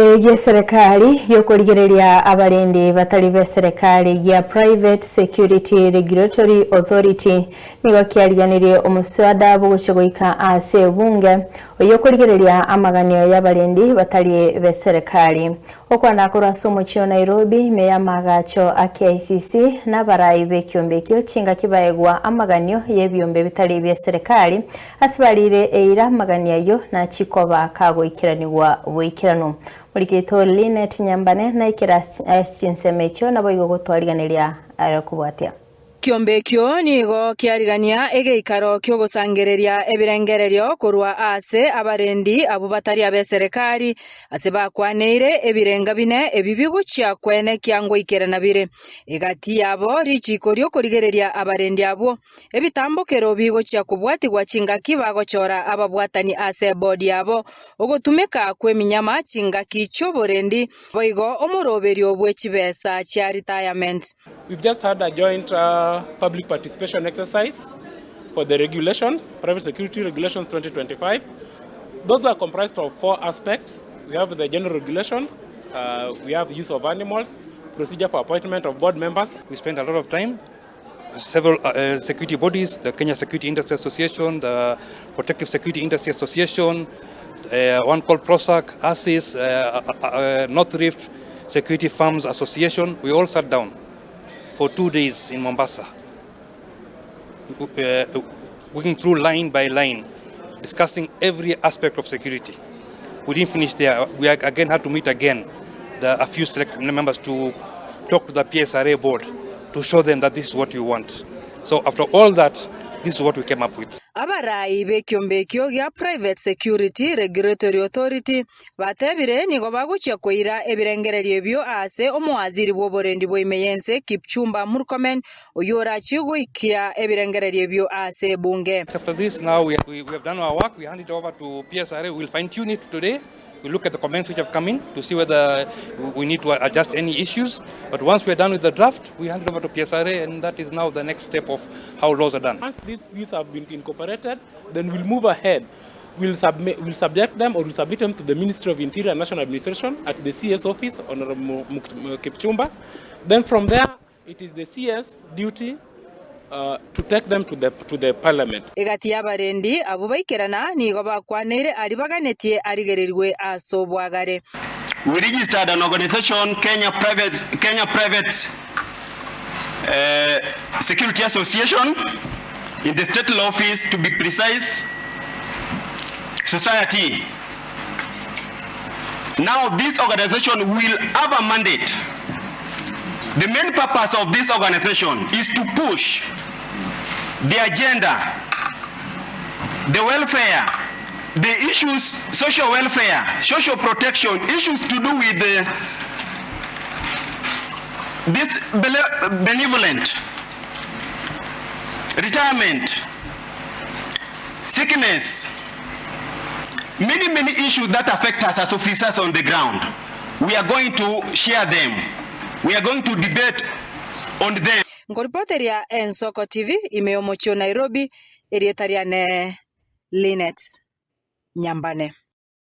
Ekiombe gi'eserekari gi'okorigereria abarendi batari b'eserekari gia Private Security Regulatory Authority nigo kiariganirie omoswada bw'ogochia goika ase ebunge oyio okorigereria amaganio y'abarendi batari b'eserekari. Okwana korwa ase omochie o Nairobi ime y'amaagacho a KICC na abarai b'ekiombe ekio chingaki baegwa amaganio y'ebiombe bitari bi'eserekari Ase barire eira amagani ayio nachie koba kagoikeranigwa boikeranu. Morikeito Linet Nyambane naikere ase chinsemo echio naboigo gotwariganeria are kobwatia. Ekiombe ekio nigo kiarigania egeikaro ki'ogosangereria ebirengererio korwa aase abarendi abwo batari ab'eserekari, ase bakwaneire ebirenga bine ebi bigochia kwenekia ngoikerana bire. Egati yabo richiiko ri'okorigereria abarendi abwo. Ebitambokero bigochia kobwatigwa chingaki bagochora ababwatani ase ebodi yabo, ogotumeka kw'eminyama chingaki chi'oborendi, boigo omoroberio bwe chibesa chia retirement. We've just had a joint public participation exercise for the regulations, Private Security Regulations 2025. Those are comprised of four aspects. We have the general regulations, we have use of animals, procedure for appointment of board members. We spent a lot of time several security bodies, the Kenya Security Industry Association, the Protective Security Industry Association, one called PROSAC, ASIS, North Rift Security Firms Association. We all sat down for 2 days in Mombasa, working through line by line, discussing every aspect of security. We didn't finish there. We again had to meet again, a few select members to talk to the PSRA board to show them that this is what we want. So after all that, this is what we came up with. Abarai b'ekiombe ekio gia Private Security Regulatory Authority batebire nigo bagochia koira ebirengererio ebio aase omowaziri bw'oborendi bwa ime y'ense Kipchumba Murkomen oyio orachie goikia ebirengererio ebio ase ebunge. After this, now we have done our work. We hand it over to PSRA. We'll fine tune it today. We look at the comments which have come in to see whether we need to adjust any issues. But once we're done with the draft, we hand it over to PSRA, and that is now the next step of how laws are done. Once these views have been incorporated, then we'll move ahead. We'll subject them or we'll submit them to the Ministry of Interior and National Administration at the CS office, Honorable Kipchumba. Then from there, it is the CS duty to take them to the parliament. Egati y'abarendi abwo baikerana nigo bakwaneire aria baganetie arigererigwe ase obwagare. We registered an organization, Kenya Private Security Association, in the state law office, to be precise, society. Now this organization will have a mandate. The main purpose of this organization is to push the agenda, the welfare, the issues, social welfare, social protection, issues to do with this benevolent, retirement, sickness, many, many issues that affect us as officers on the ground. We are going to share them. We are going to debate on them. Nkoripoteria Ensoko TV ime y'omochie o Nairobi, erieta riane Linet Nyambane.